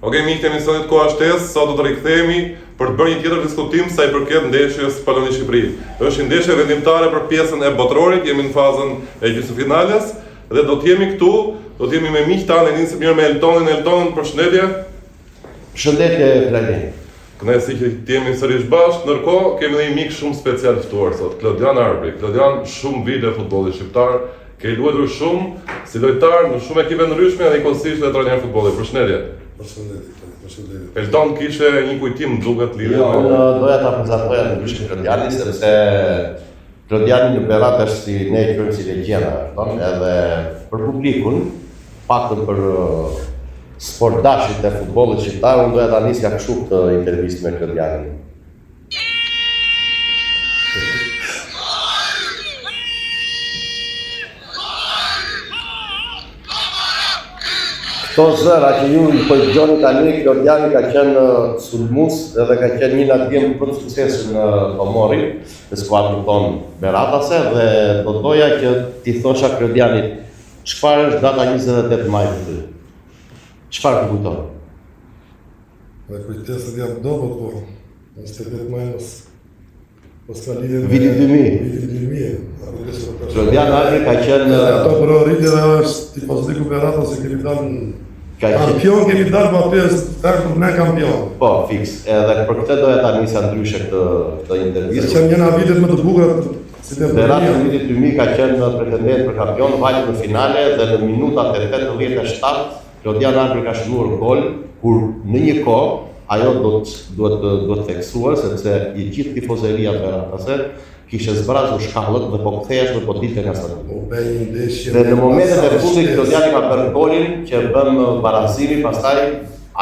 Ok, miq të emisionit Koha Shtesë, sot do të rikthehemi për të bërë një tjetër diskutim sa i përket ndeshjes Poloni-Shqipëri. Është një ndeshje vendimtare për pjesën e botërorit, jemi në fazën e gjysmëfinales dhe do të jemi këtu, do të jemi me miqtë tanë, e nisim mirë me Eltonin. Elton, përshëndetje. Përshëndetje Klajdi. Kënaqësi që të jemi sërish bashkë. Ndërkohë kemi edhe një mik shumë special ftuar sot, Klodian Arbri. Klodian, shumë vite futbolli shqiptar, ke luajtur shumë si lojtar në shumë ekipe ndryshme dhe njëkohësisht edhe trajner futbolli. Përshëndetje. Përshëndetje, Klajdi, përshëndetje. Elton kishe një kujtim duket lidhur Jo, unë doja ta prezantoja ndryshe Klodianin sepse Klodiani në Berat është si ne e quajmë si legjenda, kupton? Edhe për publikun, paktën për sportdashit e futbollit shqiptar, unë doja ta nisja kështu këtë intervistë me Klodianin. Këto zëra që ju i po i dëgjoni tani, Klodiani ka qenë sulmues edhe ka qenë një nga djemtë më të suksesshëm në Tomorri, në skuadrën tonë Beratase dhe do doja që t'i thosha Klodianit, çfarë është data 28 maj për ty? Çfarë të kujton? Dhe kujtesat janë dobët, po 28 maj mos mos ka lidhje me Viti 2000. Viti 2000. A kujtesat po tash. Klodian Arbri ka qenë Edhe ato brohoritje dhe është tifozliku Beratas se kemi dalë në ka qenë kampion, kemi dalë po aty është tërë ne kampion. Po, fiks. Edhe për këtë doja ta nisja ndryshe këtë këtë Se intervistë. qenë një nga vitet më të bukura si të Berati në vitit 2000 ka qenë pretendent për kampion, vajti në finale dhe në minutat e 87 Klodian Arbri ka shënuar gol kur në një kohë ajo do të duhet duhet theksuar sepse i gjithë tifozeria beratase kishte zbrazur shkallët dhe po kthehesh dhe po dilte nga stadiumi. U bë një ndeshje. Dhe në momentet e fundit Klodiani ka bërë golin që bën barazimin, pastaj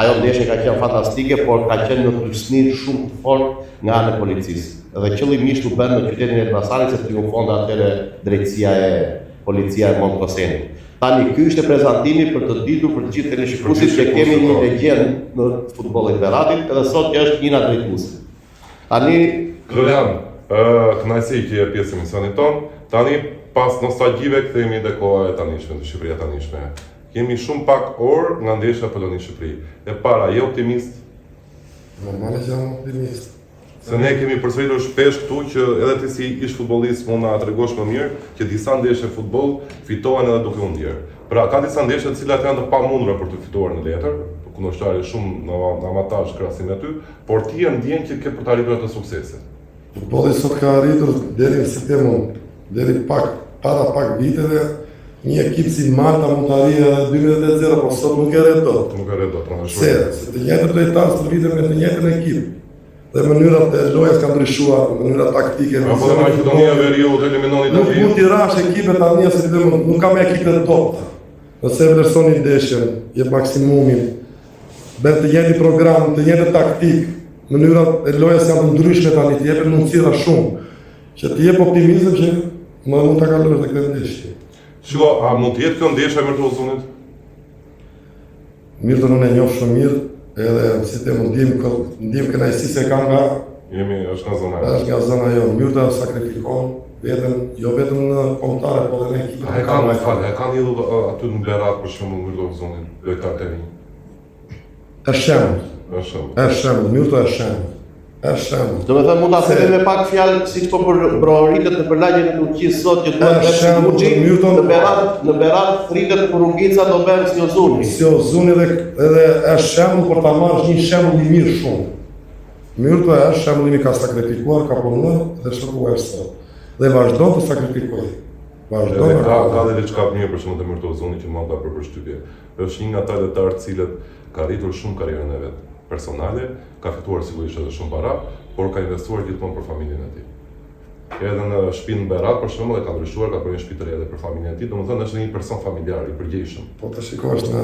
ajo ndeshje ka qenë fantastike, por ka qenë në trysni shumë të fortë nga ana e policisë. Dhe qëllimisht u bën në qytetin e Elbasanit se triumfonte atëherë drejtësia e policia e Mont Kosenit. Tani ky ishte prezantimi për të ditur për të gjithë teleshikuesit që kemi një legjendë në futbollin e Beratit, edhe sot që është një nga drejtuesit. Tani Klodian, ë kënaqësi që je pjesë e emisionit tonë. Tani pas nostalgjive kthehemi te koha e tanishme, te Shqipëria e tanishme. Kemi shumë pak orë nga ndeshja Poloni-Shqipëri. E para, je optimist? Normale që jam optimist. Se ne kemi përsëritur shpesh këtu që edhe ti si ish futbollist mund na tregosh më mirë që disa ndeshje futboll fitohen edhe duke u ndjerë. Pra ka disa ndeshje të cilat janë të pamundura për të fituar në letër, kundërshtari është shumë në në avantazh krahasim me ty, por ti e ndjen që ke për të arritur atë suksesin. Futbolli sot ka arritur deri në si them unë, deri pak para pak viteve një ekip si Malta mund të arrijë edhe 12-0, por sot nuk e arrin dot. Nuk e arrin dot, po, është Se, se të njëjtët lojtarë stërviten me të njëjtën ekip. Dhe mënyrat e lojës kanë ndryshuar, mënyrat taktike. Apo dhe Maqedonia e Veriut eliminon Nuk Italinë. mund t'i rash ekipet tani se them nuk ka me ekipe të dobta. Nëse e vlerëson një ndeshjen, jep maksimumin, bën të njëjtin program, të njëjtën taktik, mënyrat e lojës janë të ndryshme tani, të jepen mundësira shumë, që të jep optimizëm që më mund ta kalosh dhe këtë ndeshje. Shiko, a mund të jetë kjo ndeshja e Myrto Uzunit? Myrton unë e njoh shumë mirë, edhe si them ndjem ndjem kënaqësi se kam nga Jemi është nga zona. është nga zona jonë. Myrto sakrifikon veten jo vetëm në kombëtare, por edhe në ekipin. A e kanë, më fal, e kanë hedhur aty në Berat për shembull Myrto Uzunin, lojtar të rinj. Është shembull. Është shembull. Është shembull, Myrto është shembull. Është shembull. Do me thënë mund ta themi me pak fjalë siç po për brohoritet në përlagjen e Turqisë sot që duhet Është të shembull, Gucci, Myrto- në Berat, në Berat thritet për rrugica do bëhen si Ozuni. Si Ozuni dhe edhe është shembull për ta marrë është një shembull i mirë shumë. Myrto është shembull i mirë, ka sakrifikuar, ka punuar dhe shoku është sot. Dhe vazhdon të sakrifikojë. Vazhdon Edhe të ka ka dhe diçka të mirë për shembull te Myrto Uzuni që mua më ka bërë përshtypje. Është një nga ata lojtarë të cilët ka rritur shumë karrierën e vet personale, ka fituar sigurisht edhe shumë para, por ka investuar gjithmonë për familjen e tij. Edhe në shtëpinë në Berat për shembull e ka ndryshuar, ka bërë një shtëpi të re edhe për familjen e tij, domethënë është një person familjar i përgjegjshëm. Po të shikosh në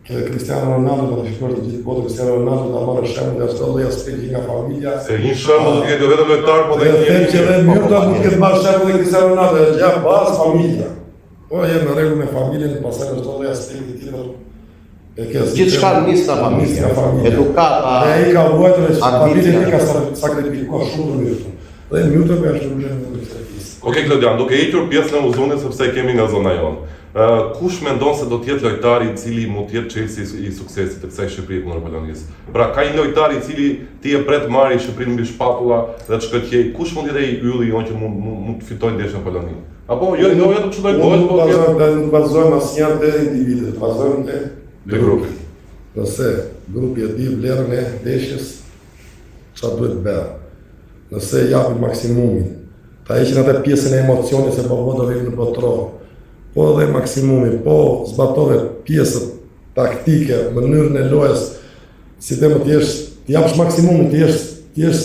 ke Cristiano Ronaldo, po të shikosh të gjithë botën Cristiano Ronaldo ta marrë shembull nga çdo lloj aspekti nga familja. Se një shembull nuk jetë jo vetëm lojtar, po Dhe dhe një them që edhe Po, Myrto po, mund të ketë marrë shembull dhe Cristiano Ronaldo, është gjë bazë familja. Po je në rregull me familjen, pastaj në çdo lloj aspekti tjetër E ke Gjithçka nis nga familja. Nis nga familja. Edukata. Dhe ai ka vuajtur dhe familjen e tij ka ambicia. sakrifikuar shumë për Myrton. Dhe Myrto ka është problem me këtë pjesë. Okej Klodian, duke hequr pjesën e Uzunit sepse e kemi nga zona jonë. Kush mendon se do të jetë lojtari i cili mund të jetë çelësi i suksesit të kësaj Shqipërie kundër Polonisë? Pra ka një lojtar i cili ti e pret të marrë Shqipërinë mbi shpatulla dhe të shkëlqejë. Kush mund të jetë ai ylli jonë që mund mund, mund të fitojë ndeshjen në Poloni? Apo jo, jo vetëm të shënojë gol, po të jetë nuk bazohem asnjëherë te individët, bazohem te te grupi. Nëse grupi e di vlerën e ndeshjes, çfarë duhet bërë. Nëse japin maksimumin, ta heqin atë pjesën e emocionit se po po do vim në botëror, po dhe maksimumin, po zbatove pjesët taktike, mënyrën e lojës, si të më të jesh, të japësh maksimumin, të jesh, të jesh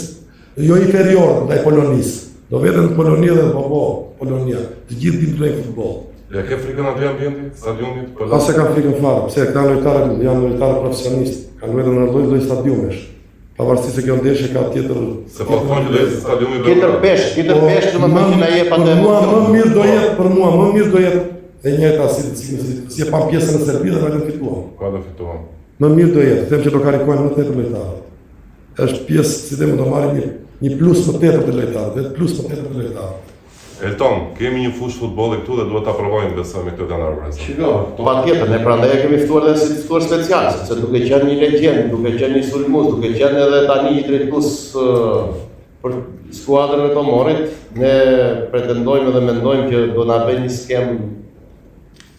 jo inferior ndaj Polonisë. Do vetëm në Poloni dhe po po, Polonia. Të gjithë dimë të luajnë futboll. Ja ke frikën aty ambienti, stadiumit, Polonia? As e kam frikën fare, pse këta lojtarë janë lojtarë profesionistë, kanë luajtur në lloj lloj stadiumesh. Pavarësisht se kjo ndeshje ka tjetër se po thonë që do jetë stadiumi tjetër peshë, tjetër po, peshë domethënë që na jep atë. Për mua më mirë do jetë, për mua më mirë do jetë e njëjta si si si, si e pamë pjesën e Serbisë dhe vetëm fituam. Po do fituam. Më mirë do jetë, them që do karikojnë më tepër lojtarët. Është pjesë, si them, do marrin një një plus më tepër të lojtarët, vetë plus më tepër të lojtarët. Elton, kemi një fushë futbolli këtu dhe duhet ta provojmë besoj me Klodian Arbrin. Shiko, patjetër, ne prandaj e kemi ftuar edhe si të ftuar special, sepse duke qenë një legjendë, duke qenë një sulmues, duke qenë edhe tani një drejtues për skuadrën e Tomorit, ne pretendojmë edhe mendojmë që do na bëjë një skemë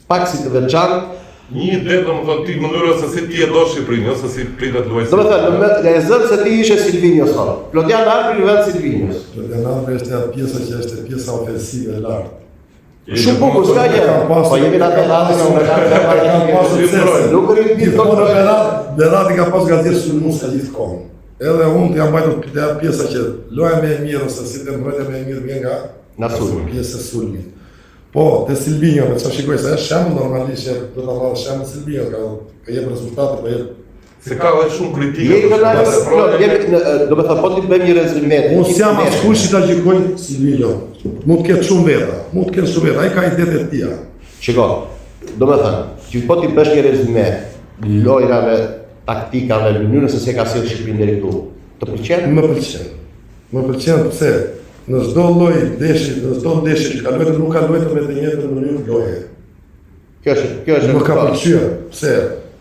pak si të veçantë. Një ide, domethënë, ti mënyrën se si ti e do Shqipërinë, jo se si pritet luaj. Domethënë, në e zëmë se ti ishe Silvinjo sot. Klodian Arbri në vend Silvinjos. Klodian Arbri është ajo pjesa që është pjesa ofensive e lartë. Shumë bukur, s'ka gjë. Po jemi në atë radhë në kam pasur Nuk rrit gjithmonë Berat, Berati ka pas nga gjithë sulmues ka gjithkohë. Edhe unë të jam mbajtur te ajo pjesa që loja më e mirë ose si të mbrojtja më e mirë vjen nga nga sulmi. Pjesa e sulmit. Po, te Silvinjo, me ça shikoj se është shembull normalisht që do ta marrë shembull Silvinjo, ka ka jep rezultate, po jep Se ka edhe shumë kritika. Je i lajmës, jo, jemi në, do të thotë po ti bëjmë një rezume. Unë s'jam askush që ta gjykoj Silvinjo. Mund të ketë shumë veta, mund të ketë shumë veta, ai ka idetë e tija. Shiko, do të thënë, që po ti bësh një rezume lojrave, taktikave, mënyrën se si e ka sjellë Shqipërinë deri këtu. Të pëlqen? Më pëlqen. Më pëlqen pse në çdo lloj ndeshje, në çdo ndeshje që ka luajtur nuk ka luajtur me të njëjtën mënyrë loje. Kjo është, kjo është. Më ka pëlqyer, pse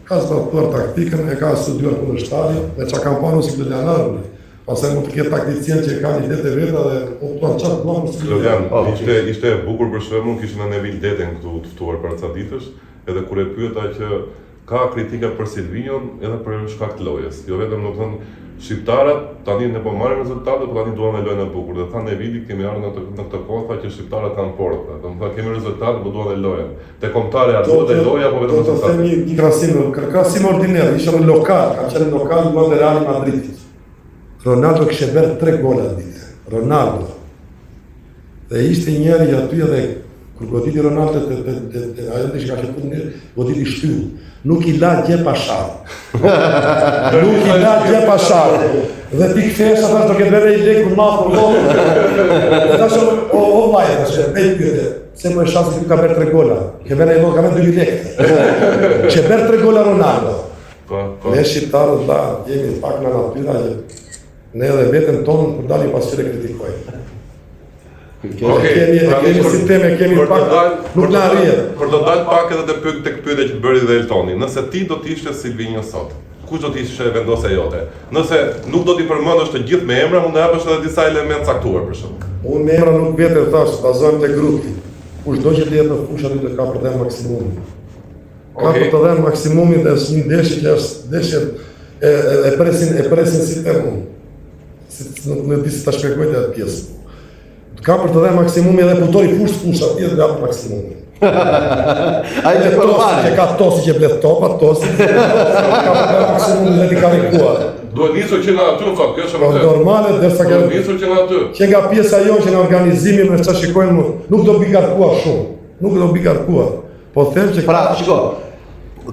ka zbatuar taktikën, e ka studiuar kundërshtarin, me çka kam parë si Klodian Arbri. Pastaj mund të ketë takticien që kanë idetë e veta dhe po kupton çfarë duan për Klodian. Po, ishte ishte e bukur për shembull, kishim në Nevil Deden këtu të ftuar para ca ditësh, edhe kur e pyeta që Ka kritika për Silvinjon edhe për shkak të lojës. Jo vetëm, domethënë, shqiptarët tani ne po marrim rezultate, po tani duam edhe lojën e bukur. Dhe tha Nevili kemi ardhur në këtë në këtë kohë tha që shqiptarët kanë pordhë. Domethënë kemi rezultate, po duan edhe lojën. Te kombëtarja duhet edhe loja apo vetëm rezultate? Do të them një, një krahasim, krahasim ordiner, isha në lokal, kam qenë në lokal luante Real Madrid. Ronaldo kishte bërë 3 gola atë ditë. Ronaldo. Dhe ishte njëri aty edhe kur goditi Ronaldo te te te te ajo ndeshje ka qenë mirë, goditi shtyllë. Nuk i la gjë pa sharë. Nuk i la gjë pa sharë. Dhe ti kthehesh ata do ketë bërë i leku madh për lotën. Dhe tash o o vllai tash, bëj pyetje. Pse po e shan se ka bërë tre gola? Ke bërë ai ka bërë 2000 lekë. Që bërë tre gola Ronaldo. Po, po. Ne shqiptarët vlla jemi pak nga natyra që Ne edhe veten tonë kur dalim pasqyrë e kritikojmë. Okay, kemi e kemi sistem e kemi pak dal, nuk na arrihet. Për të dalë pak edhe te pyet tek pyetja që bëri dhe Eltoni, nëse ti do të ishe Silvinjo sot, kush do të ishte vendosja jote? Nëse nuk do t'i përmendësh të gjithë me emra, mund të japësh edhe disa elementë caktuar për shembull. Unë me emra nuk vete thash, bazohem te grupi. Kush do që të jetë në fushë aty do ka për të dhënë maksimumin. Ka okay. për të dhënë maksimumin dhe është një ndeshje që është ndeshje e, e, e presin e presin si them unë. Si nuk nuk di si ta shpjegoj atë pjesë. Ka për të dhënë maksimumin edhe punëtori fushë fushë atje dhe jap maksimumin. Ai që tosi që ka tosi që blet topa, tosi. Ka për të dhënë maksimumin dhe t'i karikuar. Duhet nisur që nga aty, në fakt, kjo është po, vërtet. Normale, derisa ka Duhet nisur që nga aty. Që nga pjesa jonë që në organizimin me çfarë shikojmë, nuk do mbingarkuar shumë. Nuk do mbingarkuar. Po them që pra, shiko,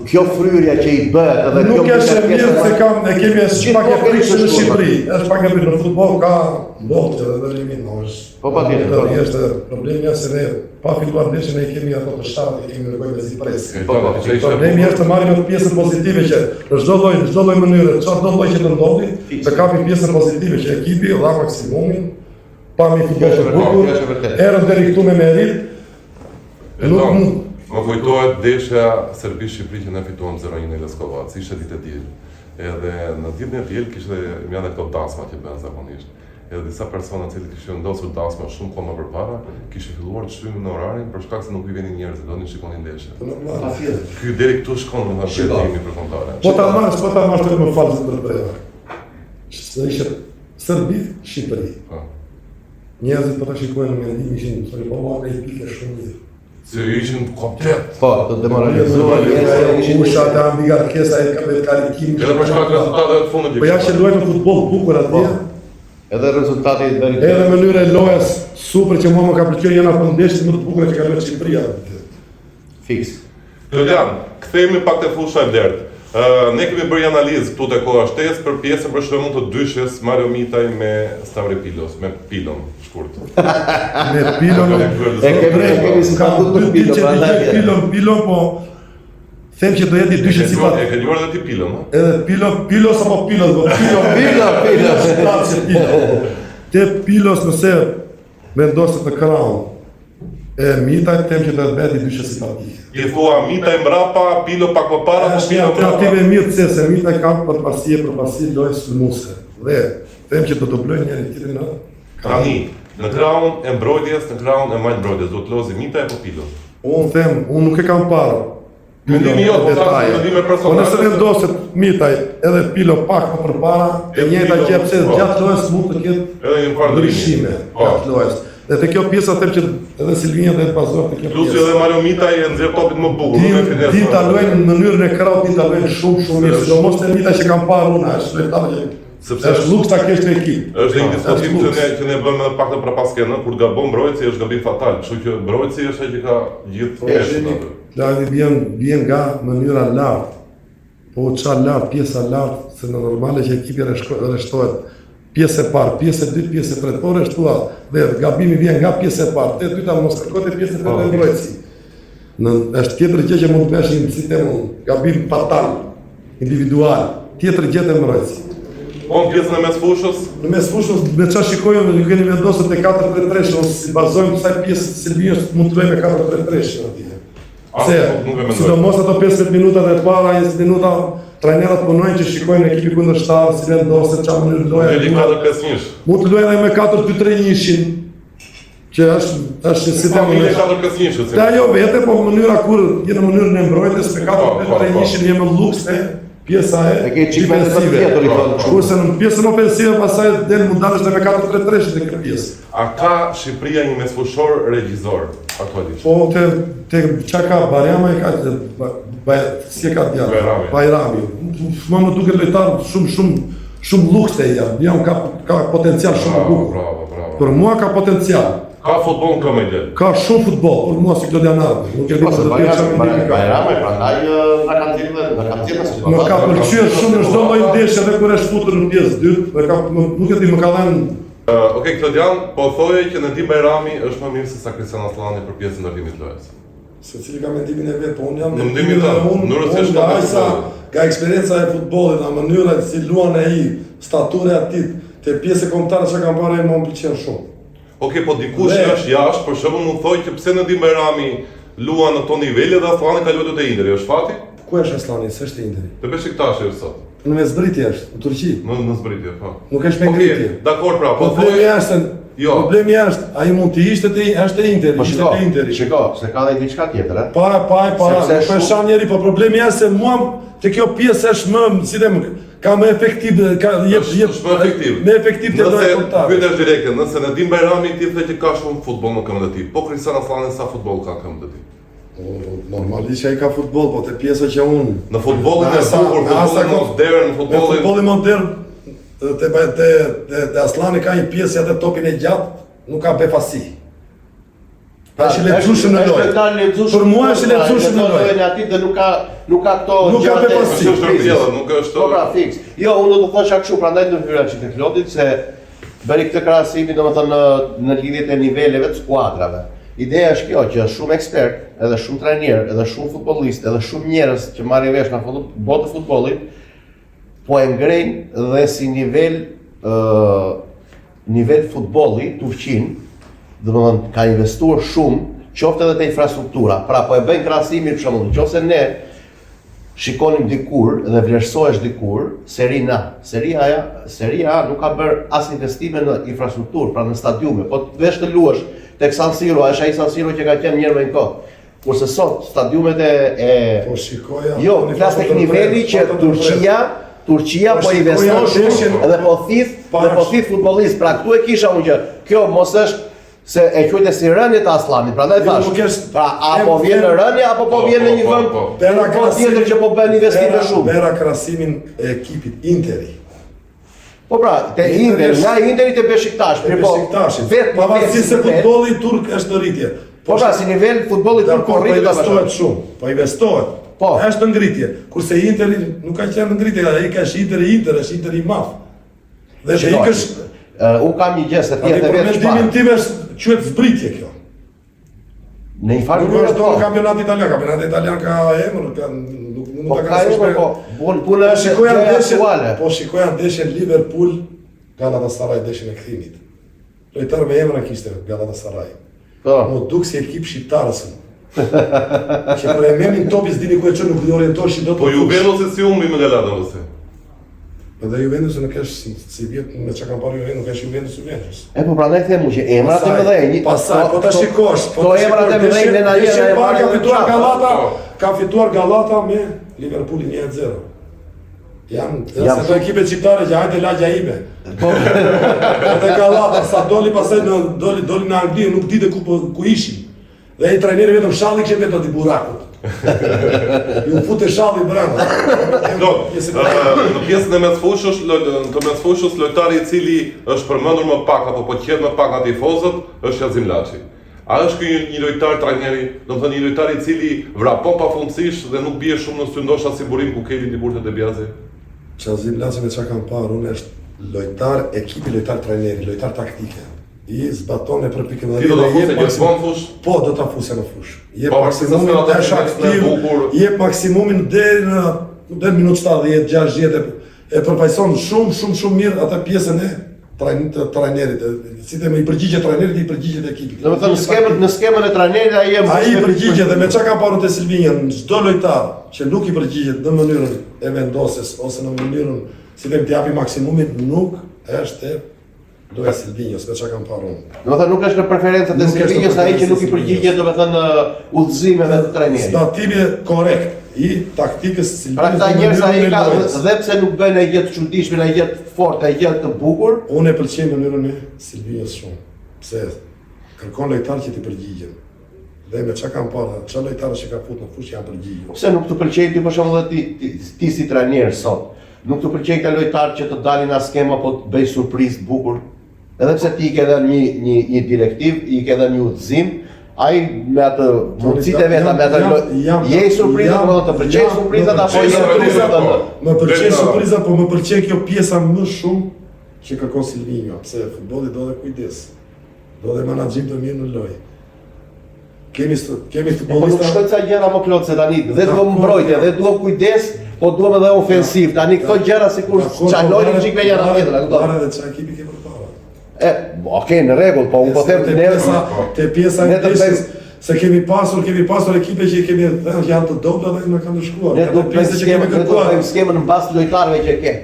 kjo fryrja që i bëhet edhe kjo nuk është e mirë se kam ne kemi është pak e frikshme në Shqipëri, është pak e frikshme në futboll ka ndodhur edhe në limin është. Po patjetër. Po. Është problemi është se ne pa filluar ndeshjen ne kemi ato të sharë, ne kemi nevojë me zi presim. Po, po, po, problemi është të marrim atë pjesën pozitive që në çdo lloj, në çdo lloj mënyre, çfarë do lloj që të ndodhi, të kapim pjesën pozitive që ekipi dha maksimumin, pamë futboll të bukur, erdhëm deri këtu me meritë, Nuk mund. Më kujtohet ndeshja Serbi-Shqipëri që ne fituam 0-1 në Leskovac, ishte ditë e diel. Edhe në ditën e diel kishte janë këto dasma që bëhen zakonisht. Edhe disa persona të cilët kishin vendosur dasma shumë kohë më përpara, kishin filluar të shtynin në orarin për shkak se nuk i venin njerëzit, donin të shikonin ndeshjen. Po normal. Patjetër. Ky deri këtu shkon domethënë drejtimi për kombëtaren. Po ta marrësh, po ta marrësh të më falë të ndërpreva. Se ishte Serbi, Shqipëri. Po. Njerëzit po ta shikojnë në mendim ishin, thonë po marrë një pikë shumë mirë. Se ishin komplet. Po, të demoralizuar njerëzit ishin usha të ambigarkesa e ka vetë kalikim. Edhe për shkak të rezultateve të fundit. Po ja që luajnë futboll bukur atje. Po. Edhe rezultati i bëri. Edhe mënyra e lojës super që mua më ka pëlqyer janë ato ndeshjet më të bukura që ka luajtur Shqipëria. Fiks. Klodian, kthehemi pak te fusha e blertë. Ne kemi bërë një analizë këtu te Koha Shtesë për pjesën për shembull të dyshes Mario Mitaj me Stavri Pilos, me Pilon, shkurt. Me Pilon e kemi e kemi si ka dy ditë që dëgjoj Pilon, Pilon, po them që do jetë një dyshe si pa. E ke dëgjuar edhe ti Pilon, ëh? Edhe Pilo, Pilos apo Pilos, po Pilo, Pilo, Pilo. Te Pilos nëse vendoset në krahun e Mitajt, them që do të bëhet një dyshe simpatike. I thua Mitaj mbrapa, Pilo pak më para, po Pilo mbrapa. Alternativë e mirë se se Mitaj ka përparësi e përparësi lojë sulmuese. Dhe them që do të dublojnë njëri tjetrin në Tani, në krahun e mbrojtjes, në krahun e majtë mbrojtjes, do të lozi Mitaj apo Pilo? Unë them, unë nuk e kam parë Mendimi jot, po thashë mendime personale. Po nëse vendoset Mitaj edhe Pilo pak më përpara, e njëjta gjë pse po. gjatë lojës mund të ketë edhe një farë ndryshime po. gjatë lojës. Dhe te kjo pjesa them që edhe Silvinjo do të bazohet te kjo pjesë. Plus edhe Mario Mitaj e nxjerr topin më bukur, më finesë. Di ta luajnë në mënyrën e krahut, di ta luajnë shumë shumë mirë, sidomos te Mitaj që kam parë unë, është lojtar që Sepse është luks ta kesh në ekip. Është një diskutim që ne që ne bëmë edhe pak në prapaskenë, kur gabon mbrojtësi është gabim fatal, kështu që mbrojtësi është ai që ka gjithë po, peshën aty. Lajmi vjen vjen nga mënyra lart. Po u ça lart, pjesa lart, se në normale që ekipi rreshtohet pjesë e parë, pjesë e dytë, pjesë e tretë, po rreshtua dhe gabimi vjen nga pjesa e parë, te dyta mos kërko te pjesa e tretë po. mbrojtësi. Në është tjetër gjë që mund të bësh një si them unë, gabim fatal, individual, tjetër gjë te mbrojtësi. Po në pjesën e mesfushës? Në mesfushës, me ça shikoj unë, ju keni vendosur te 4-3-3, ose si bazojmë kësaj pjesë të Silvinjos, mund të luajmë me 4-3-3 atje. Se, sidomos ato 15 minutat e para, 20 minuta, trajnerat punojnë që shikojnë ekipi kundërshtar, si vendoset, ça mënyrë loja. 4-5-1. Mund të luajnë edhe me 4-2-3-1-shin. Që është është si të më 4-5-1. Te ajo vete, po mënyra kur je në mënyrën e mbrojtjes me 4-3-1 je më luks te pjesa e E ke çik më të tjetër i thonë. Kurse në pjesën ofensive pastaj del mund dalësh me 4-3-3 në këtë pjesë. A ka Shqipëria një mesfushor regjizor aktualisht? Po te te çka ka Bajrami e ka Baj, si e ka djalë? Bajrami. Bajrami. Mua më duket lojtar shumë shumë shumë luks e jam. Jam ka ka potencial shumë të bukur. Bravo, bravo. Për mua ka potencial. Ka futboll në këmbë del. Ka shumë futboll, për mua si Klodian Arbi. Nuk e di po, se do të jetë çfarë Bajrami, prandaj na ka nxjerrë, na ka nxjerrë si Më ka pëlqyer shumë në çdo lloj ndeshje edhe kur është futur në pjesë dytë, dhe ka nuk e di më ka dhënë Uh, ok, Klodian, po thoje që Nedim Bajrami është më mirë se sa Kristian Asllani për pjesën e ndërtimit të lojës. Secili ka mendimin e vet, po unë jam në mendimin tënd, unë, mënyrën si është nga sa nga eksperienca e futbollit, nga mënyra si luan ai, statura e atij, te pjesë kombëtare që kam parë ai më pëlqen shumë. Okej, po dikush që është jashtë, për shembull mund thojë që pse Nedim Bajrami luan në këto nivele dhe Asllani ka luajtur te Interi, është fati? Ku është Asllani? S'është te Interi. Te Beshiktashi është sot. Në zbritje është, në Turqi. Në në zbritje, po. Nuk është me ngritje. Okay, dakor pra, po problemi është Jo. Problemi është, ai mund të ishte te është te Interi, po ishte te Interi. Shiko, se ka dhe diçka tjetër, ë. Para, para, para, nuk po shan njeri, po problemi është se mua te kjo pjesë është më, si them, ka më efektiv, ka jep jep më efektiv. Më efektiv te lojë kombëtare. Nëse pyetja direkte, nëse Nedim Bajrami ti the që ka shumë futboll në këmbët e tij, po Kristian Asllani sa futboll ka në këmbët e tij? Normalisht ai ka futboll, po te pjesa që unë në futbollin e bukur, futbollin modern, futbollin futbollin modern te te te te Asllani ka një pjesë atë topin e gjatë, nuk ka befasi. Pra, është i lexueshëm në lojë. Për mua është i lexueshëm në lojë. Në aty dhe nuk ka nuk ka këto nuk ka befasi. Nuk është nuk është. Po pra fiks. Jo, unë do të thosha kështu, prandaj ndërhyra çik te Klodit se Bëri këtë krahasimin domethënë në në lidhje të niveleve të skuadrave. Ideja është kjo që shumë ekspertë, edhe shumë trajnerë, edhe shumë futbollistë, edhe shumë njerëz që marrin vesh nga bota e futbollit, po e ngrejnë dhe si nivel ë nivel futbolli Turqinë, domethënë ka investuar shumë qoftë edhe te infrastruktura. Pra po e bëjnë krahasimin për shembull, nëse ne shikonim dikur dhe vlerësohesh dikur Serinë A. Seria A, Seria A nuk ka bërë as investime në infrastrukturë, pra në stadiume. Po të vesh të luash tek San Siro, është ai San Siro që ka qenë njëherë me një kohë. Kurse sot stadiumet e e po shikoja Jo, flas tek niveli që Turqia Turqia po, po investon shumë dhe po thith dhe po thith futbollist. Pra këtu e kisha unë që kjo mos është se e quajte si rënie të Asllanit, prandaj jo, thash. Është, pra a po vjen në rënie apo po, po vjen në një po, vend po, po, po tjetër që po bën investime shumë. Bëra krahasimin e ekipit Interi. Po pra, te Inter, nga Interi te Besiktash, mirë po. Besiktashi. Vetë pavarësisht se futbolli turk është në rritje. Po pra, si nivel futbolli turk po rritet, po investohet shumë. Po investohet. Po. Është në ngritje. Kurse Interi nuk ka qenë në ngritje, ai ka është Interi Inter, është Interi i madh. Dhe të ikësh uh, unë kam një gjë se ti e the vetë. Mendimin tim është quhet zbritje kjo. Në një farë mënyrë është po. kampionati italian, kampionati italian ka emër, ka nuk mund po, ta krahasosh me. Po, pun puna po, është gjëja aktuale. Po shikoja ndeshjen Liverpool Galatasaray ndeshjen e kthimit. Lojtar me emra kishte Galatasaray. Po. M'u duk si ekip shqiptarës. Që kur e merrnin topin s'dini ku e çon nuk i orientoheshin dot. Po Juventus si humbi me Galatën Po dhe Juventus nuk është si, si vjet me çka kam parë Juventus, nuk është Juventus Juventus. E po prandaj them që emrat e mëdhenj, pastaj po ta shikosh, po ta emrat e mëdhenj ne na jenë e parë ka fituar Galata, po. ka fituar Galata me Liverpoolin 1-0. Janë janë ato ekipe shqiptare që hajde lagja ime. Po. Edhe Galata sa doli pastaj në doli doli në Angli, nuk dite ku po ku ishin. Dhe ai trajneri vetëm shalli kishte vetëm aty burakut. Ju fute shalli brenda. Do, në pjesën e mesfushës, në të mesfushës lojtari i cili është përmendur më pak apo po quhet më pak nga tifozët, është Qazim Laçi. A është ky një, një lojtar trajneri, domethënë një lojtar i cili vrapon pafundësisht dhe nuk bie shumë në sy ndoshta si Burim Kukeli dikur te De Biazi? Qazim Laçi me çka kam parë unë është lojtar ekipi, lojtar trajneri, lojtar taktike. I zbaton e përpikën Ti do ta fusje gjithmonë në fushë? Po, do ta fusja në fushë. Jep maksimumin, është aktiv, jep maksimumin deri në deri në minutë 70, 60 e, e përfaqëson shumë shumë shumë mirë atë pjesën e trajnit të trajnerit, si them i përgjigjet trajnerit, i përgjigjet ekipit. Domethënë në skemën në skemën e trajnerit ai e Ai i përgjigjet dhe me çka kam parë te Silvinjo, çdo lojtar që nuk i përgjigjet në mënyrën e vendosjes ose në mënyrën si them të japi maksimumin, nuk është e Loja e Silvinjos, me çka kam parë unë. Domethënë nuk është në preferencat e Silvinjos ai që nuk i përgjigjet domethënë udhëzimeve të trajnerit. Zbatimi korrekt i taktikës së Silvinjos. Pra këta njerëz ai ka dhe pse nuk bëjnë ndonjë gjë të çuditshme, ndonjë gjë të fortë, ndonjë gjë të bukur. Unë e pëlqej mënyrën e Silvinjos shumë. Pse kërkon lojtar që t'i përgjigjen. Dhe me çka kam parë, çka lojtarë që ka fut në fushë janë përgjigjur. Pse nuk të pëlqej ti për shembull dhe ti, ti, ti si trajner sot? Nuk të pëlqejnë këta lojtarë që të dalin nga skema po të bëjnë surprizë të bukur? Edhe pse ti i ke dhënë një një një direktivë, i ke dhënë një udhëzim, ai me atë mundësitë e veta, me atë je i surprizat, domethënë të pëlqejnë surprizat apo je surprizat? Po. Më pëlqen surprizat, po më pëlqen kjo pjesa më shumë që kërkon Silvinjo, pse futbolli do dhe kujdes. Do dhe menaxhim të mirë në lojë. Kemi kemi po, futbollista. Po nuk shkojnë ca gjëra më plot se tani dhe duam mbrojtje, dhe duam kujdes, po duam edhe ofensivë. Tani këto gjëra sikur çalojnë një çik me njëra tjetrën, a kupton? Varet edhe çfarë ekipi ke përpara. E, okay, në rregull, po unë po them te pjesa, te pjesa e ndeshjes se kemi pasur, kemi pasur ekipe që i kemi thënë që janë të dobëta dhe na kanë ndëshkuar. Ne do të bëjmë skemën, ne do të bëjmë skemën në bazë të lojtarëve që ke.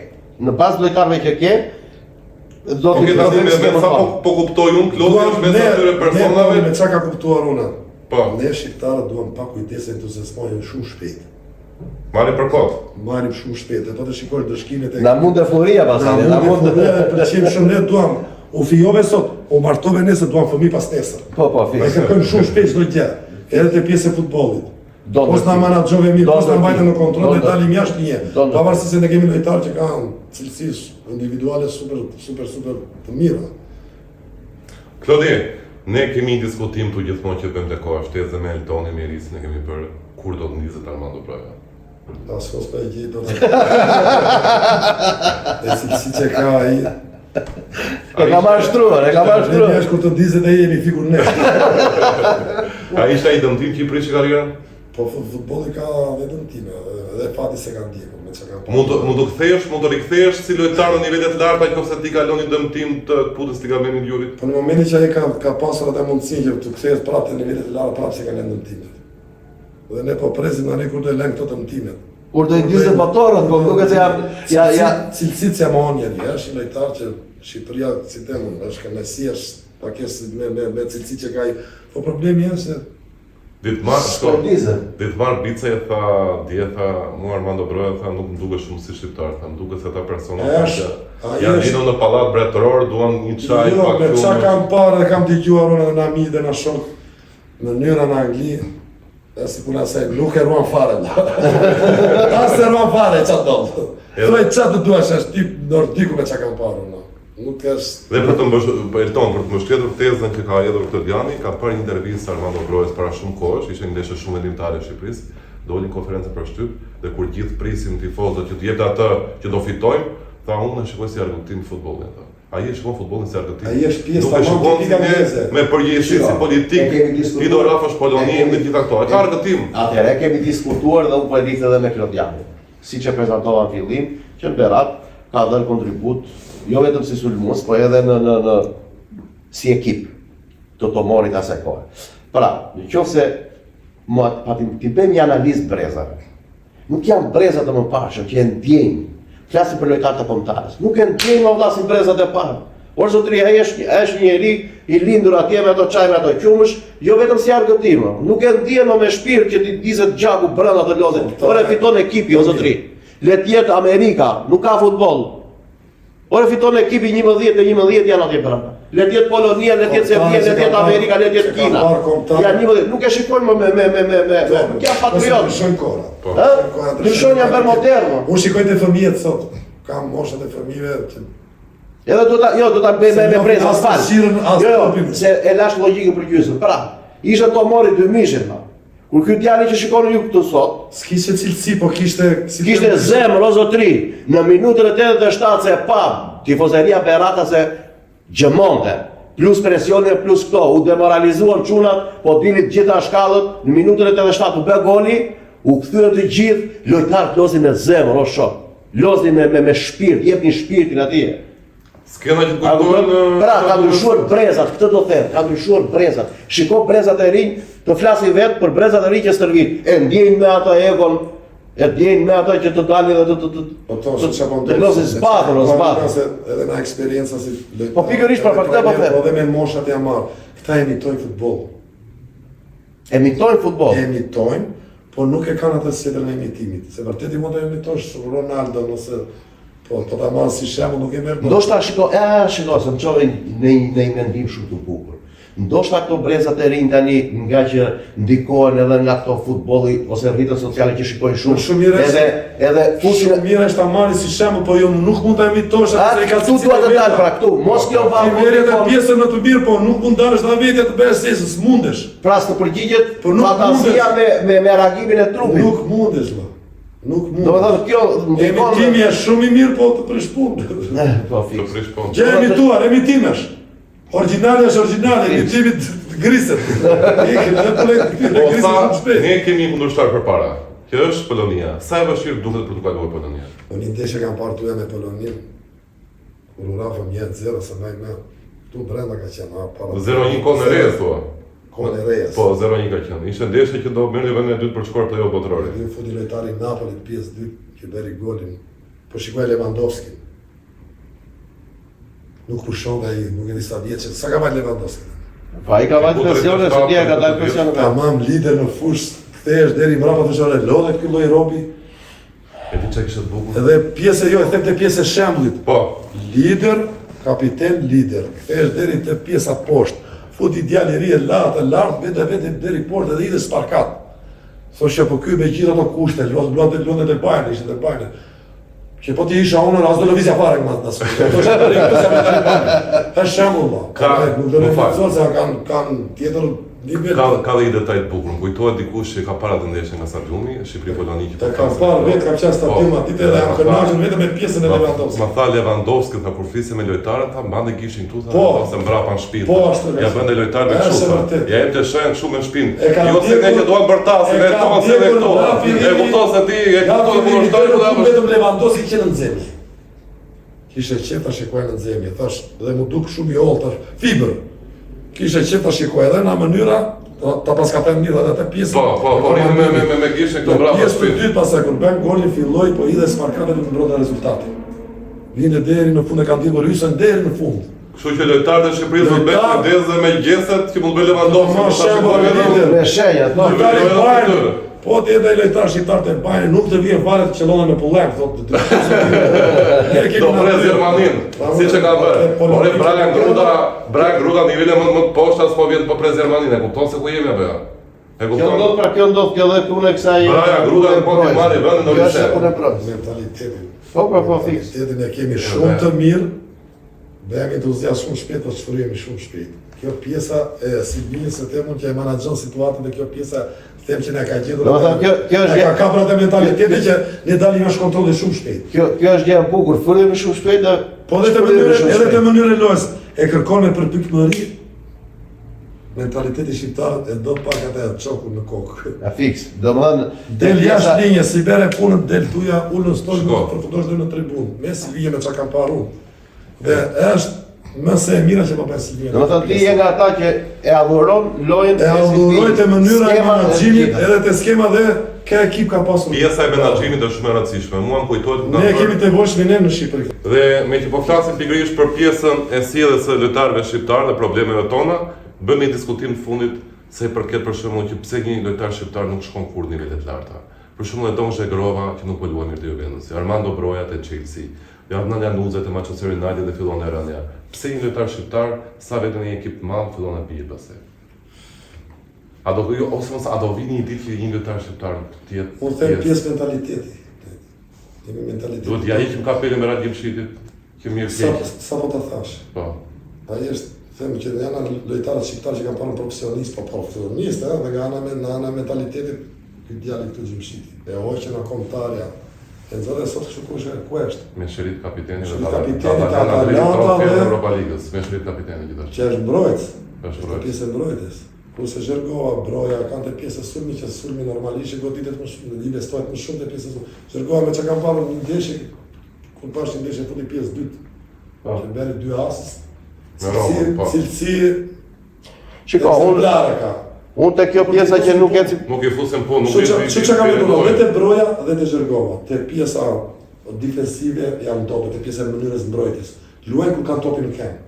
Në bazë të lojtarëve që ke, Do të thotë me me sa po, po kuptoj unë, Klodi është mes atyre personave. Me çka kam kuptuar unë? Po. Ne shqiptarët duam pak kujdes e entuziazmohemi shumë shpejt. Marrim për kot. Marrim shumë shpejt. Dhe po të shikosh ndëshkimet e Na mund euforia pastaj, na mund e pëlqejmë shumë ne duam. U fijove sot, u martove nesër, duam fëmijë pas nesër. Po, po, fiks. Ne kërkojmë shumë shpejt çdo gjë. Edhe te pjesë e futbollit. Do po s'na menaxhove mirë, po s'na mbajte në kontroll dhe dalim jashtë një. Pavarësisht se ne kemi lojtarë që kanë cilësi individuale super super super të mira. Klodi, ne kemi një diskutim këtu gjithmonë që bëjmë te koha shtesë dhe me Eltonin, me Irisin e kemi bërë kur do të ndizet Armando Broja. As s'po e gjej dot. E si si që ka ai. E ka marrë shtruar, e ka marrë shtruar. Ne kur të ndizet ai jemi fikur ne. A ishte ai dëmtim që i prishi karrierën? Po futbolli ka dhe dëmtime, edhe, edhe fati s'e ka ndjekur, me çka kam parë. Mund të mund të kthehesh, mund të rikthehesh si lojtar në nivele të larta nëse ti kalon një dëmtim të këputjes ligamentit gjurit. Po në momentin që ai ka ka pasur atë mundësinë që të kthehet prapë në nivele të larta, prapë s'i ka lënë dëmtimet. Dhe ne po presim tani kur do e lënë këto dëmtimet. Kur do i ndizën motorët, po duket se ja ja ja cilësitë s'ia mohon njeri, është një lojtar që Shqipëria si them unë, është kënaqësi është ta kesh me me me cilësi që ka ai. Po problemi është se Ditmar, shko. Ditmar Bicaj e tha, dje tha, mua Armando Broja tha, nuk më duket shumë si shqiptar, tha, më duket se ata persona që janë lindur në pallat mbretëror, duan një çaj jo, pak me ça kam parë dhe kam dëgjuar unë edhe nga miq dhe nga shokë, mënyra në Angli, dhe si puna se nuk e ruan fare. As e ruan fare, ça do. Thuaj ça të duash, është tip nordiku me ça kam parë unë. Nuk është... Dhe për të mbështetur, po Elton, për të mbështetur tezën që ka hedhur Klodiani, ka parë një intervistë Armando Brojës para shumë kohësh, ishte një ndeshje shumë vendimtare e Shqipërisë, doli në konferencë për shtyp dhe kur gjithë prisim tifozët që të jepte atë që do fitojmë, tha unë e shikoj si argëtim futbollin, tha. Ai e shikon futbollin si argëtim. Ai është pjesë tamam tipike angleze. Me përgjegjësi si politik, ti do rrafësh Poloninë dhe gjitha këto. E ka argëtim. Atëherë e kemi diskutuar dhe unë po e lidh edhe me Klodianin. Siç e prezantova në fillim, që në Berat ka dhënë kontribut jo vetëm si sulmues, po edhe në në në si ekip të Tomorit asaj kohe. Pra, në qoftë se më pati t'i bëjmë një analizë brezave. Nuk janë brezat e mëparshëm që e ndjejnë. Flasim për lojtarët e kombëtares. Nuk e ndjejnë më vëlla si brezat e parë. Por zotëri, ai është është një njeri i lindur atje me ato çaj me ato qumësh, jo vetëm si argëtim, nuk e ndjen më me shpirt që t'i ndizet gjaku brenda të lozit. Ore fiton ekipi o zotëri. Le të jetë Amerika, nuk ka futboll. Ore fiton ekipi 11 e 11 janë atje brenda. Le të jetë Polonia, le të jetë Serbia, le të jetë Amerika, le të jetë Kina. Janë 11, nuk e shikojnë më me me me me me. Nuk janë patriot. Ndryshojnë kohëra. Po. Ndryshojnë janë bërë modernë. Unë shikoj te fëmijët sot. Kam moshat e fëmijëve që Edhe do ta, jo, do ta bëj me me breza, fal. Jo, jo, se e lash logjikën për gjysmë. Pra, ishte Tomori dy mishin, ma. Kur ky djali që shikoni ju këtu sot, s'kishte cilësi, po kishte si kishte zemër o zotri. Në minutën e 87 se pa tifozeria beratase gjëmonte. Plus presioni e plus këto, u demoralizuan çunat, po dilnin të gjitha shkallët, në minutën e 87 u bë goli, u kthyen të gjithë, lojtarët lozin me zemër, o shok. Lozni me, me, me shpirt, jepni shpirtin atje. Skena që kujtohen në... Pra, ka ndryshuar brezat, këtë do them, ka ndryshuar brezat. Shiko brezat e rinj, të flasin vetë për brezat e rinj që stërvit. E ndjejnë me atë egon, e ndjejnë me atë që të dalin dhe të të të Po to, se çfarë po ndodh. Të lozin zbathur, o zbathur. Se edhe në eksperienca si Po pikërisht për këtë po them. Po dhe me moshat janë marr. Këta imitojnë futboll. Imitojnë futboll. Imitojnë, po nuk e kanë atë sedrën e imitimit. Se vërtet i mund të imitosh Ronaldo ose po po ta marr si shembull nuk e merr. Ndoshta shiko, e shiko se më çove në një në një mendim shumë të bukur. Ndoshta këto brezat e rinj tani nga që ndikohen edhe nga këto futbolli ose rrjetet sociale që shikojnë shumë. Po shumë mirë edhe edhe fusin shumë mirë është ta marrë si shembull, po jo nuk mund ta imitosh atë se ka këtu dua të dal pra këtu. Mos kjo va. Ti merr atë pjesën më të mirë, po nuk mund dalësh nga vetja të bësh si, s'mundesh. Pra s'të përgjigjet po nuk fantazia me me me reagimin e trupit. Nuk mundesh valla. Nuk mundesh. Domethënë kjo ndikon. Imitimi është shumë i mirë, po të prish punë. Po fiks. Të prish punë. Gjë imituar, imitim është. Origjinali është origjinali, imitimi të griset. Ikën, dhe po le të po, griset shumë shpejt. Ne kemi një kundërshtar përpara, që është Polonia. Sa e vështirë duket për të kaluar Polonia? Po një ndeshje kam parë tuja me Poloninë. Kur u rafëm 1-0, s'e mbaj mend, këtu brenda ka qenë, a, para... 0-1 kohën e Rejës, thua? Kohën e Rejës. Po, 0-1 ka qenë. Ishte ndeshje që do merrni vendin e dytë për shkuar play-off botërori. Dhe futi lojtari i Napolit pjesë dytë që bëri golin. Po shikoj Lewandowski. Nuk pushon dhe ai, nuk e di sa vjeç, sa ka vajt Lewandowski? Po ai ka vajt pensione, se dje ka dalë pensione. Tamam lider në fushë, kthehesh deri mbrapa të shore lodhet ky lloj robi. E di çka kishte të bukur? Edhe pjesë jo, e them te pjesë e shembullit. Po. Lider, kapiten, lider. Kthehesh deri te pjesa poshtë. Futi djalë i ri e lart, e lart, vetë vetë deri poshtë edhe i sparkat. Thoshja po ky me gjithë ato kushte, luan luan luan te Bayern, ishte te Bayern. Që po të isha unë, as do lëvizja fare nga nga së. Thoshja po rri këtu se më tani Bayern. Është shembull, Ka, nuk do të thotë se kanë kanë tjetër. Nivel. Ka ka dhe një detaj të bukur. Më kujtohet dikush që ka parë atë ndeshje nga stadiumi, Shqipëri Poloni që E kam parë vetë, kam qenë stadium atë ditë edhe jam kënaqur vetëm me pjesën e Lewandowski. Ma tha Lewandowski, tha kur fliste me lojtarët, tha mbante gishtin këtu, tha Po. ose mbrapa në shtëpi. Po, ashtu Ja bënte lojtarëve Është kështu. e tha. vërtetë. Ja jepte shenjë kështu me shpinë. E ka Jo se ne ndjekur- që duan bërtasin, e ne ka tonë se ne ndjekur këto. nga fillimi- E kupton se ti e Nga kupton fillimi kundërshtarin, deri po në fund ja vetëm Lewandowski qenë në nxemje. Kishte qejf ta shikoj në nxemje, thash, dhe mu duk shumë i hollë, thash, fibër. Kishte qejf ta shikoj edhe në mënyra, ta, ta pas ka thënë mirë edhe atë pjesë. Po, po, po, rritë me me me me gishtin këtu Në mbrapa pjesë të shtëpi. dytë pastaj kur bën golin filloi po hidhe sparkate të mbronte rezultatin. Vinte deri në fund e ka ndjekur Hysën deri në fund. Kështu që lojtarët e Shqipërisë do të bëjnë Lojtarët- kujdes dhe me gjestet që mund të bëjë Lewandowski, Ma po ta shembull, shikojmë edhe lider. Me shenja, po. Lojtari Lojtarët Bayern, këtyre. po të jetë ai lojtar shqiptar te Bayern, nuk të vjen fare të qellon me pullem, thotë. Ne kemi Do natyrë. pres Gjermanin, siç e ka bërë. Ore Brian Gruda, Brian Gruda nivele më më të poshta s'po vjen po pres Gjermanin, e kupton se ku jemi apo jo? E Kjo kupton? ndodh pra kjo ndodh kjo dhe punë e kësaj. Braja Gruda punë e po t'i mbrojtjes. marrë vendin në Kjo është Olise. punë e mbrojtjes. Mentalitetin. Po po po fiks. Mentalitetin e kemi shumë të mirë. Bëhemi entuziast shumë shpejt, po shfryhemi shumë shpejt. Kjo pjesa e Silvinës e them unë që e menaxhon situatën dhe kjo pjesa them që na ka gjetur. Domethënë, kjo- kjo është na ka kapur atë mentalitetin që ne dalim jashtë kontrollit shumë shpejt. Kjo kjo është gjë e bukur, fryhemi shumë shpejt dhe Po edhe të shfryhemi mënyrën, shumë edhe të shpejt. mënyrën e lojës e kërkon me përpikmëri. Mentaliteti shqiptar e do pak atë çokun në kokë. Ja fiks. Domethënë Del pjesa- jashtë linjës, si bere punën, del tuja, ulën në stol, Shko. nuk përfundosh deri në tribunë. Me Silvia me çka kam parë unë. Dhe është më se e mira që po bën Silvia. Domethënë ti je nga ata që e adhuron lojën e adhuroj të mënyra e skema menaxhimit, gjitha. edhe te skema dhe ka ekip ka pasur. Pjesa e menaxhimit është shumë e rëndësishme. Mua më kujtohet kur Ne kam e bërë- kemi të nevojshme ne në Shqipëri. Dhe me që po flasim pikërisht për pjesën e sjelljes së lojtarëve shqiptar dhe problemeve tona, bëjmë një diskutim të fundit se i përket për shembull që pse një lojtar shqiptar nuk shkon kurrë në nivele të larta. Për shembull Edon Zhegrova që nuk po luan mirë te Juventusi, Armando Broja te Chelsea, Adnan Januzaj te Manchester United dhe fillon e rënja. Pse një lojtar shqiptar sa vetëm në një ekip të madh fillon e bie pastaj? A do jo, ose mos a do vini një ditë që një lojtar shqiptar të jetë Unë them pjesë mentaliteti. Jemi mentaliteti. Duhet ja heqim kapelin me Radim Shitit, që mirë Sa, keq. sa po ta thash. Po. Ai është, them që janë lojtarët shqiptar që kanë parë profesionist, po profesionist, ëh, dhe nga ana me nga ana e mentalitetit ky djali këtu Gjimshiti. E hoqën nga kombëtarja. E nxorë sot kështu ku është, ku është? Me Sherit kapiteni Sherit dhe kapiteni te Atalanta Atalanta dhe dhe- Europa Ligës, me Sherit kapiteni gjithashtu. Që është mbrojtës. Është Është mbrojtës. pjesë e mbrojtjes. Kurse Zhergova, Broja kanë të pjesë e sulmit që sulmi normalisht goditet më shumë, investohet më shumë te pjesa e sulmit. Zhergova me çka kam parë një ndeshje kur pash një ndeshje fundi pjesë dytë, Po. që bëri dy asist. Me Romën, po. Cilësi Shiko, unë eksemplare ka. unë te kjo pjesa që nuk eci Nuk i fusim punë, nuk Kështu i që kështu që kam menduar, dhe te Broja dhe te Zhergova, te pjesa defensive janë dobët, te pjesa e mënyrës mbrojtjes. Luajnë kur kanë topin në këmbë.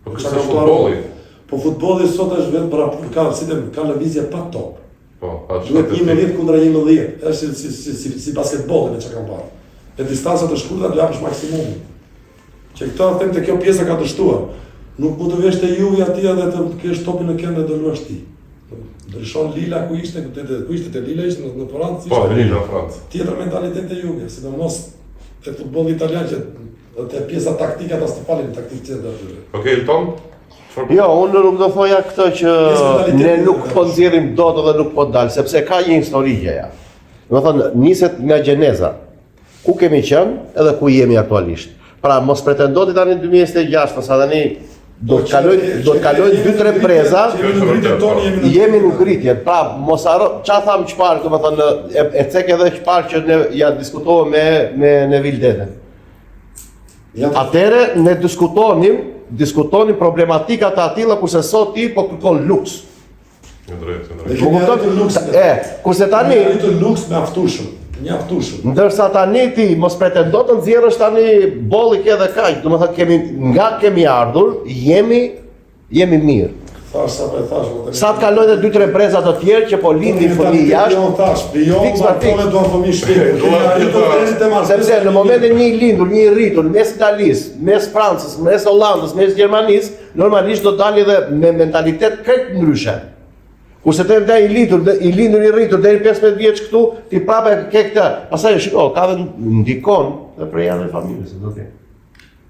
Po Çka kështu kam është parë futbolli. unë. Po futbolli sot është vetë pra ka si them, ka lëvizje pa top. Po, pa Duhet 11 kundra 11, është si si si si, si basketbolli me çka kam parë. Me distanca të shkurtra do japësh maksimumin. Që këta them te kjo pjesa ka dështuar. Nuk mund të vesh te Juve aty edhe të kesh topin në këmbë dhe do luash ti. Ndryshon Lila ku ishte, ku te, ku ishte te Lila ishte në, në Francë, Po, ishte. Lila në Francë. Tjetër mentalitet te Juve, sidomos te futbolli italian që te pjesa taktike ata s'të falin taktikën aty. Okej, Elton? Çfarë po- Jo, unë nuk do thoja këtë që Pjesë mentaliteti ne nuk dhe po nxjerrim dot edhe nuk po dal, sepse ka një histori gjëja. Do të thënë, niset nga gjeneza. Ku kemi qenë edhe ku jemi aktualisht. Pra, mos pretendoni tani në 2026, sa tani do të kalojnë do të kalojnë 2-3 preza, Jemi në ngritjen tonë, jemi në jemi në ngritje. Pra, mos harro, ç'a tham çfarë, domethënë e, e cek edhe çfarë që ne ja diskutova me me Nevil Deden. Ja, Atëre ne diskutonim, diskutonim problematika të atilla kurse sot ti po kërkon luks. Në drejtë, në Ne drejtë. Po kemi kupton? arritur luksin. E, kurse tani, Kemi arritur luks me aftushëm, mjaftueshëm. ndërsa tani ti mos pretendo të nxjerrësh tani bolli ke dhe kaq, domethënë kemi nga kemi ardhur, jemi jemi mirë. Thash sa po e thash, po Sa të kalojnë edhe 2-3 breza të tjerë që po lindin fëmijë jashtë, Jo, thash, vijon, Fiks pa fiks. martove duan fëmijë shpejt. Duan Kemi arritur gjitha. deri te martesa. Sepse në momentin një i lindur, një i rritur, mes Italisë, mes Francës, mes Hollandës, mes Gjermanisë, normalisht do dali edhe me mentalitet krejt ndryshe. Kurse te vdai i lindur, i lindur i rritur deri 15 vjeç këtu, ti prapë e ke këtë. Pastaj shiko, ka dhe ndikon dhe prejardhjen e familjes, do të.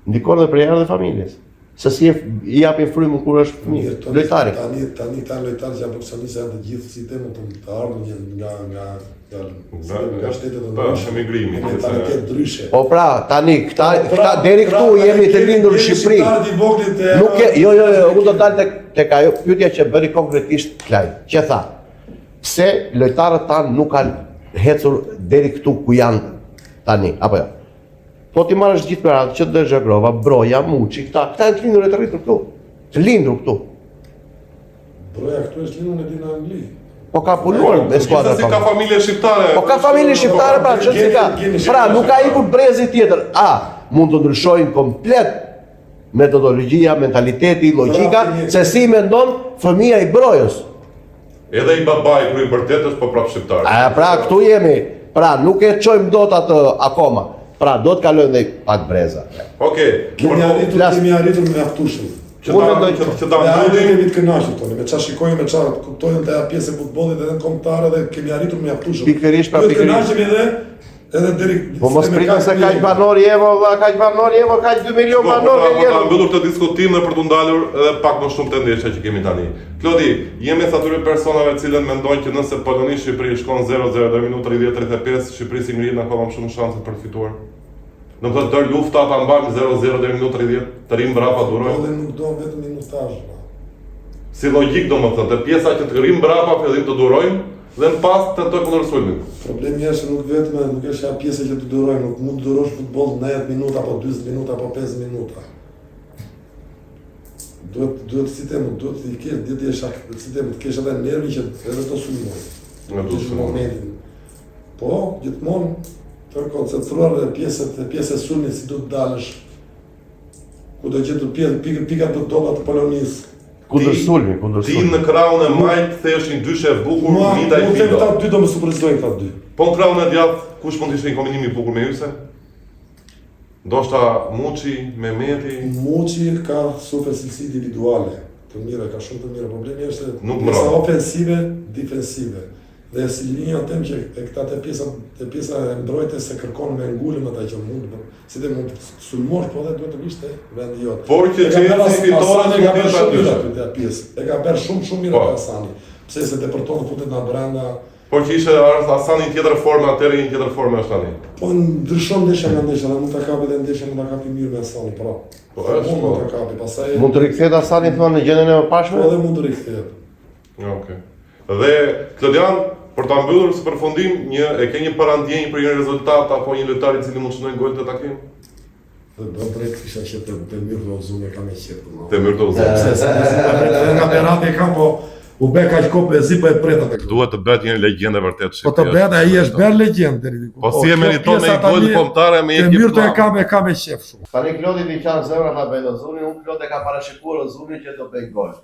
Ndikon dhe prejardhjen e familjes. Se si e i japin frymën kur është fëmijë, lojtari. Tani tani këta lojtarë që janë profesionistë janë të gjithë si them të, të ardhur një nga nga nga nga, nga shtete të po, ndryshme, emigrimi, mentalitet ndryshe. Po pra, tani këta po pra, këta deri këtu pra, jemi të lindur në Shqipëri. Nuk e, jo jo jo, unë do dal tek tek ajo pyetja që bëri konkretisht Klaj, që tha, pse lojtarët tanë nuk kanë ecur deri këtu ku janë tani, apo jo? Po t'i marrësh gjithë me radhë, që dhe Zhegrova, Broja, Muçi, këta, këta janë të lindur e të rritur këtu. Të lindur këtu. Broja këtu është lindur në në Angli. Po ka punuar me skuadra. Po ka familje shqiptare. Po ka familje shqiptare, pra ç'si ka. Pra nuk ka ikur brezi tjetër. A mund të ndryshojnë komplet metodologjia, mentaliteti, logjika, se si mendon fëmija i Brojës. Edhe i babai kur i bërtet është po prapë shqiptar. A pra këtu jemi. Pra nuk e çojmë dot atë akoma. Pra do të kalojnë dhe pak breza. Okej. Kemi arritur, kemi arritur mjaftueshëm. Që ta mendoj që që ta mbyllim jemi të kënaqur tani, me çfarë shikojmë, me çfarë kuptojmë te pjesë e futbollit edhe në kombëtare dhe kemi arritur mjaftueshëm. Pikërisht pra pikërisht. Kënaqemi edhe Edhe deri Po mos prit se kaq banor je mo vlla, kaq banor je mo, kaq 2 milion po, banor je. Po ta mbyllur këtë diskutim dhe për t'u ndalur edhe pak më shumë te ndeshja që kemi tani. Klodi, je mes atyre personave të cilët mendojnë që nëse Poloni Shqipëri shkon 0-0 deri minutë 30-35, Shqipërisë i ngrihen akoma më shumë shanse për të fituar. Do të thotë tërë lufta ta mbajmë 0-0 deri minutë 30, të rrim mbrapa durojmë. Futbolli nuk do vetëm minutazh. Si logjikë domethënë, te pjesa që të rrim mbrapa fillim të durojmë, Dhe më pas tentojmë kundërsulmin. Problemi është se nuk vetëm, nuk është ajo pjesa që të durojmë, nuk mund të durosh futboll 90 minuta apo 40 minuta apo 5 minuta. Duhet duhet si them, duhet të kesh, duhet të jesh si them, të kesh edhe nervin që edhe të sulmoj. Nga të sulmoj. Momentin. Po, gjithmonë të koncentruar në pjesët, në pjesën e sulmit si do të dalësh. Ku do gjetur pjesë, pikë, pika të dobëta të Polonisë. Kundërsulmi, kundërsulmi. Ti në krahun e majtë the është një dyshe e bukur, Mitaj Fido. Unë këta dy do më surprizojnë këta dy. Po në krahun e djathtë, kush mund të ishte një kombinim i bukur me Hysen? Ndoshta Muçi, Mehmeti. Muçi ka super cilësi individuale, të mira, ka shumë të mira. Problemi është se nuk pjesa ofensive, defensive. Dhe si linja them që e këta te pjesa te pjesa e mbrojtjes se kërkon me ngulëm ata që mund si dhe mund të sulmosh, po dhe duhet të vish te vendi jot. Por që çelësi i fitores e ka bërë shumë mirë aty te pjesë. E ka bërë shumë shumë mirë po. Asani. Pse se depërton futet nga brenda. Por që ishte Asani në tjetër formë atëherë një tjetër formë është tani. Po ndryshon ndeshja nga ndeshja, dhe mund ta kapi edhe ndeshja mund ta kapi mirë me Asani, pra. Po është mund ta kapi, pastaj mund të rikthehet Asani thonë në gjendjen e mëparshme? Po dhe mund të rikthehet. Okej. Dhe Klodian, për ta mbyllur si përfundim, një e ke një parandjenjë për një rezultat apo një lojtar i cili mund të shënojë gol këtë takim? Dhe do drejt kisha që të të mirë të zonë e kam e qejf. Të mirë të zonë. Se se se nga Berati e kam po u bë kaq kohë e zi po e pret atë. Duhet të bëhet një legjendë e vërtetë Po të bëhet ai është bërë legjendë deri diku. Po si e meriton me një gol kombëtare me ekip. Të mirë të e kam e kam e qejf shumë. Tani Klodi i qan zemra ta bëjë Ozuni, unë Klod e ka parashikuar Ozuni që do bëj gol.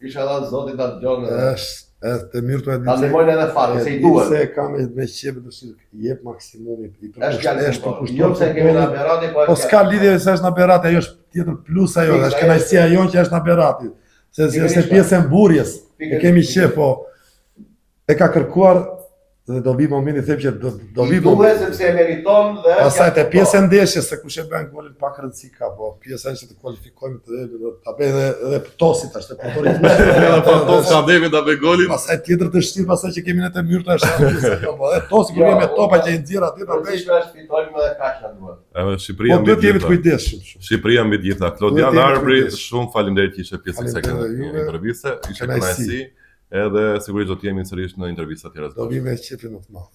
Ishalla Zoti ta dëgjon edhe. Është, është të mirë të e di. Ta ndihmojnë edhe fare, se i duhet. Se ka me me qejf dëshirë, jep maksimumin i përkushtë, është është përkushtuar. Jo pse kemi na Berati, po Po s'ka lidhje se është na Berati, ajo është tjetër plus ajo, është kënaqësia jonë që është na Berati. Se se është pjesë e mburrjes. E kemi qejf, po e ka kërkuar dhe do vi momenti them që do do vi momenti sepse e meriton dhe pastaj te pjesa e ndeshjes se kush e bën golin pak rëndësi ka po pjesa është të kualifikojmë të do ta bëj edhe edhe Tosi tash të përdori edhe po Tos ka demi ta bëj golin pastaj tjetër të shtirë pastaj që kemi në të mirë tash jo po edhe Tosi kur vjen me topa që i nxjerr aty ta bëj është fitojmë edhe kaq na duhet edhe Shqipëria po duhet të jemi të kujdesshëm Shqipëria mbi të gjitha Klodian Arbri shumë faleminderit që ishe pjesë e kësaj interviste ishte kënaqësi Edhe sigurisht do të jemi sërish në intervista të tjera. Do vijmë me qejfin më të madh.